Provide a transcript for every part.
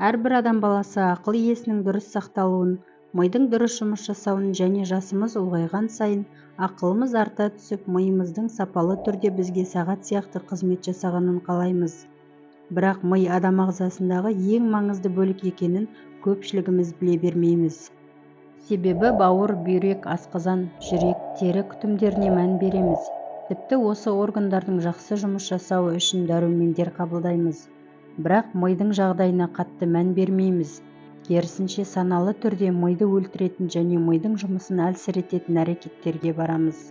Әрбір адам баласы ақыл иесінің дұрыс сақталуын, мидың дұрыс жұмыс жасауын және жасымыз ұлғайған сайын ақылымыз арта түсіп, миымыздың сапалы түрде бізге сағат сияқты қызмет жасағанын қалаймыз. Бірақ ми адам ағзасындағы ең маңызды бөлік екенін көпшілігіміз біле бермейміз. Себебі бауыр, бүйрек, асқазан, жүрек, тері күтімдеріне мән береміз. Тіпті осы органдардың жақсы жұмыс жасауы үшін дәрумендер қабылдаймыз. Бірақ мидың жағдайына қатты мән бермейміз. Керісінше саналы түрде миды өлтіретін және мидың жұмысын әлсірететін әрекеттерге барамыз.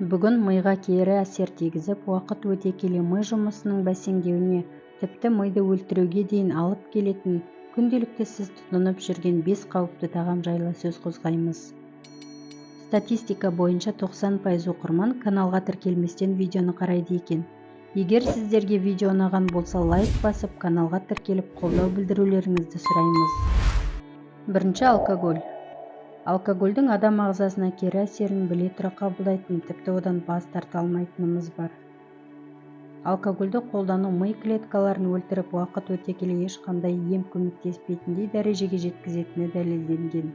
Бүгін миға кері әсер тигізіп, уақыт өте келе ми жұмысының бәсеңдеуіне, тіпті миды өлтіруге дейін алып келетін күнделікті сіз тұтынып жүрген 5 қауіпті тағам жайлы сөз қозғаймыз. Статистика бойынша 90% оқырман каналға тіркелместен видеоны қарайды екен. Егер сіздерге видео ұнаған болса, лайк басып, каналға тіркеліп, қолдау білдірулеріңізді сұраймыз. Бірінші, алкоголь. Алкогольдің адам ағзасына кері әсерін біле тұра қабылдайтын, тіпті одан бас тарта алмайтынымыз бар. Алкогольді қолдану ми клеткаларын өлтіріп, уақыт өте келе ешқандай ем көмектеспейтіндей дәрежеге жеткізетіні дәлелденген.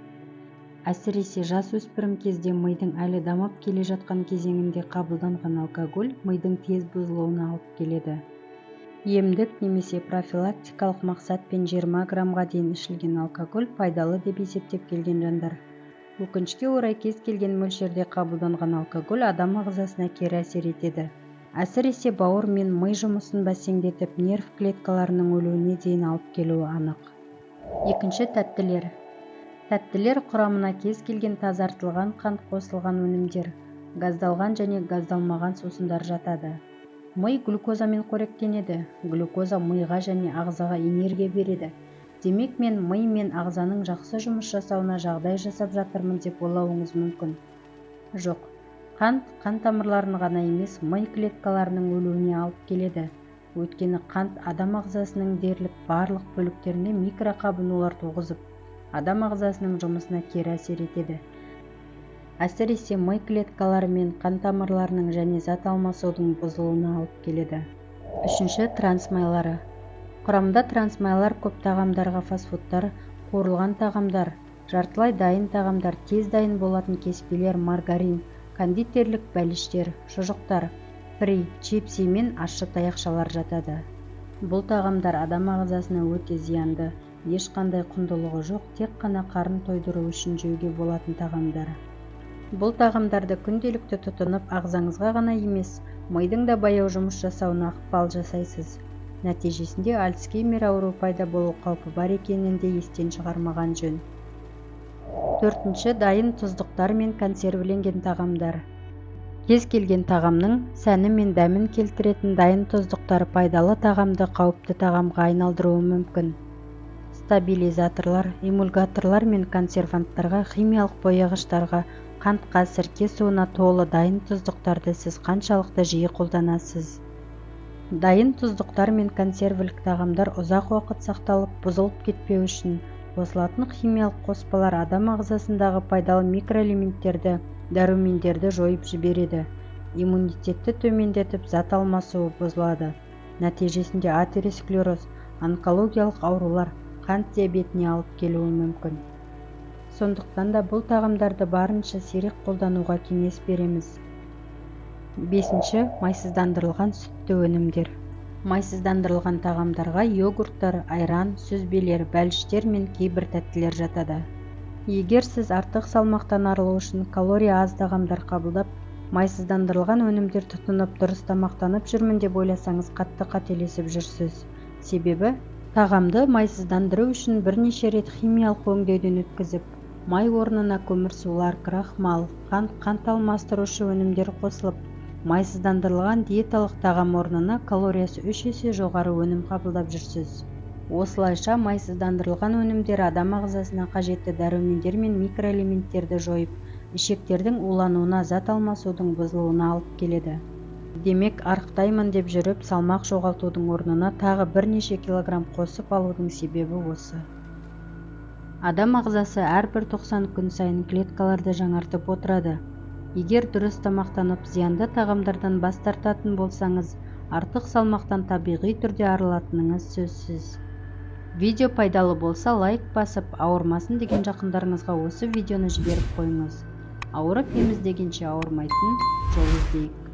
Әсіресе жас өспірім кезде мидың әлі дамып келе жатқан кезеңінде қабылданған алкоголь мидың тез бұзылуына алып келеді. Емдік немесе профилактикалық мақсатпен 20 граммға дейін ішілген алкоголь пайдалы деп есептеп келген жандар. Өкінішке орай, кез келген мөлшерде қабылданған алкоголь адам ағзасына кері әсер етеді. Әсіресе бауыр мен ми жұмысын бәсеңдетіп, нерв клеткаларының өлуіне дейін алып келуі анық. Екінші, тәттілер. Тәттілер құрамына кез келген тазартылған қант қосылған өнімдер, газдалған және газдалмаған сусындар жатады. Ми глюкозамен қоректенеді. Глюкоза миға және ағзаға энергия береді. Демек, мен ми мен ағзаның жақсы жұмыс жасауына жағдай жасап жатырмын деп ойлауыңыз мүмкін. Жоқ, қант қан тамырларын ғана емес, ми клеткаларының өлуіне алып келеді. Өйткені қант адам ағзасының дерлік барлық бөліктерінде микроқабынулар туғызып, адам ағзасының жұмысына кері әсер етеді. Әсіресе ми клеткалары мен қан тамырларының және зат алмасудың бұзылуына алып келеді. Үшінші, трансмайлары. Құрамында трансмайлар көп тағамдарға фастфудтар, қуырылған тағамдар, жартылай дайын тағамдар, тез дайын болатын кеспелер, маргарин, кондитерлік бәліштер, шұжықтар, фри, чипсы мен ащы таяқшалар жатады. Бұл тағамдар адам ағзасына өте зиянды, ешқандай құндылығы жоқ, тек қана қарын тойдыру үшін жеуге болатын тағамдар. Бұл тағамдарды күнделікті тұтынып, ағзаңызға ғана емес, мидың да баяу жұмыс жасауына ықпал жасайсыз. Нәтижесінде Альцгеймер ауруы пайда болу қаупі бар екенін де естен шығармаған жөн. Төртінші, дайын тұздықтар мен консервіленген тағамдар. Кез келген тағамның сәні мен дәмін келтіретін дайын тұздықтар пайдалы тағамды қауіпті тағамға айналдыруы мүмкін. Стабилизаторлар, эмульгаторлар мен консерванттарға, химиялық бояғыштарға, қантқа, сірке суына толы дайын тұздықтарды сіз қаншалықты жиі қолданасыз? Дайын тұздықтар мен консервілік тағамдар ұзақ уақыт сақталып, бұзылып кетпеу үшін қосылатын химиялық қоспалар адам ағзасындағы пайдалы микроэлементтерді, дәрумендерді жойып жібереді, иммунитетті төмендетіп, зат алмасуы бұзылады. Нәтижесінде атеросклероз, онкологиялық аурулар, қант диабетіне алып келуі мүмкін. Сондықтан да бұл тағамдарды барынша сирек қолдануға кеңес береміз. Бесінші, майсыздандырылған сүтті өнімдер. Майсыздандырылған тағамдарға йогурттар, айран, сүзбелер, бәліштер мен кейбір тәттілер жатады. Егер сіз артық салмақтан арылу үшін калория аз тағамдар қабылдап, майсыздандырылған өнімдер тұтынып, дұрыс тамақтанып жүрмін деп ойласаңыз, қатты қателесіп жүрсіз. Себебі тағамды майсыздандыру үшін бірнеше рет химиялық өңдеуден өткізіп, май орнына көмірсулар, крахмал, қант, қант алмастырушы өнімдер қосылып, майсыздандырылған диеталық тағам орнына калориясы 3 есе жоғары өнім қабылдап жүрсіз. Осылайша майсыздандырылған өнімдер адам ағзасына қажетті дәрумендер мен микроэлементтерді жойып, ішектердің улануына, зат алмасудың бұзылуына алып келеді. Демек, арықтаймын деп жүріп, салмақ жоғалтудың орнына тағы бірнеше килограмм қосып алудың себебі осы. Адам ағзасы әрбір 90 күн сайын клеткаларды жаңартып отырады. Егер дұрыс тамақтанып, зиянды тағамдардан бас тартатын болсаңыз, артық салмақтан табиғи түрде арылатыныңыз сөзсіз. Видео пайдалы болса, лайк басып, ауырмасын деген жақындарыңызға осы видеоны жіберіп қойыңыз. Ауырып ем іздегенше, ауырмайтын жол іздейік.